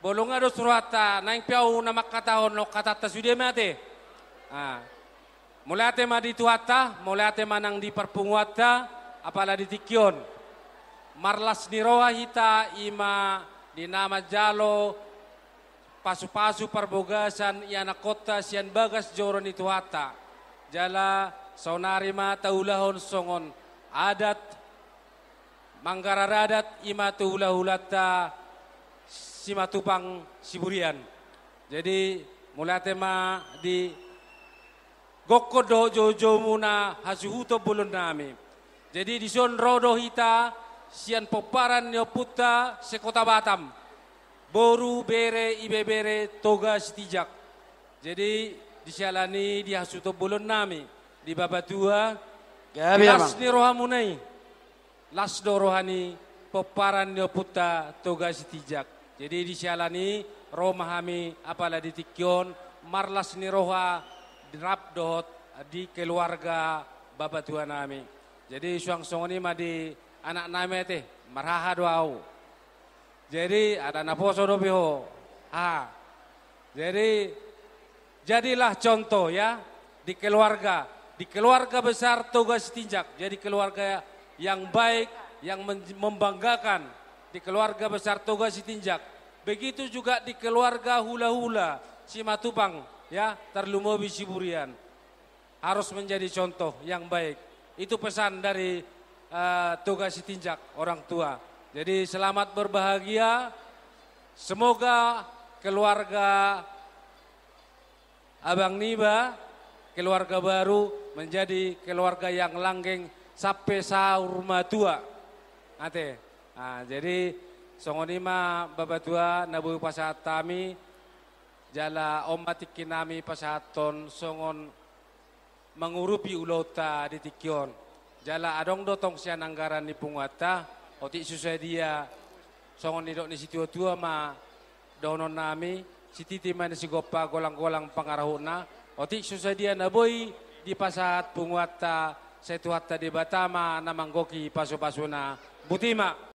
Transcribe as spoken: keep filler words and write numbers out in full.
Molo nga dos rohanta, naeng pe ahu na mangkatahon hatanta sude ma ate. Ah. Mauliate ma di Tuhanta, mauliate ma nang di parpunguanta, apala di tingki on. Marlas ni roha hita i ma di na manjalo pasupasu parbagason ianakhonta sian bagas joro ni Tuhanta. Jala saonari ma taulahon songon adat manggarar adat i ma tu hulahulanta Simatupang Siburian. Jadi, mauliate ma di gokhon dohot joujoumuna hasuhuton bolonnami. Jadi, dison ro do hita sian pomparan ni ompunta se-Kota Batam. Boru, bere, ibebere, Toga Sitinjak. Jadi, di siala ni i hasuhuton bolonnami, di Bapatua, gabe, las, Amang, ni rohamuna i. Las do roha ni pomparan ni ompunta Toga Sitinjak. Jadi di siala ni i ro ma hami apala di tingki on marlas ni roha rap dohot di keluarga bapatuanami. Jadi suang songon i ma di anaknami ate, marhaha do ahu. Jadi, ada naposo dope ho. Ha. Jadi, jadilah contoh ya, di keluarga, di keluarga besar Toga Sitinjak. Jadi keluarga yang baik, yang men-, membanggakan di keluarga besar Toga Sitinjak. Begitu juga di keluarga hulahula Simatupang, ya, tarlumobi Siburian. Harus menjadi contoh yang baik. Itu pesan dari, eh, Toga Sitinjak, orang tua. Jadi, selamat berbahagia. Semoga keluarga abang niba, keluarga baru, menjadi keluarga yang langgeng sampe saur matua. Ate. Ah, jadi, songon i ma, Bapatua, na boi pasahat hami, jala on ma tingkinami pasahathon songon mangurupi ulaonta di tingki on. Jala adong do tong sian anggaran ni punguanta, otik so sadia, songon nidok ni situatua ma dohononnami, sititi ma na sigompa, golanggolang pangarahutna, otik so sadia na boi dipasahat punguanta, sai Tuhanta Debata ma na manggohi pasupasuna. Botima.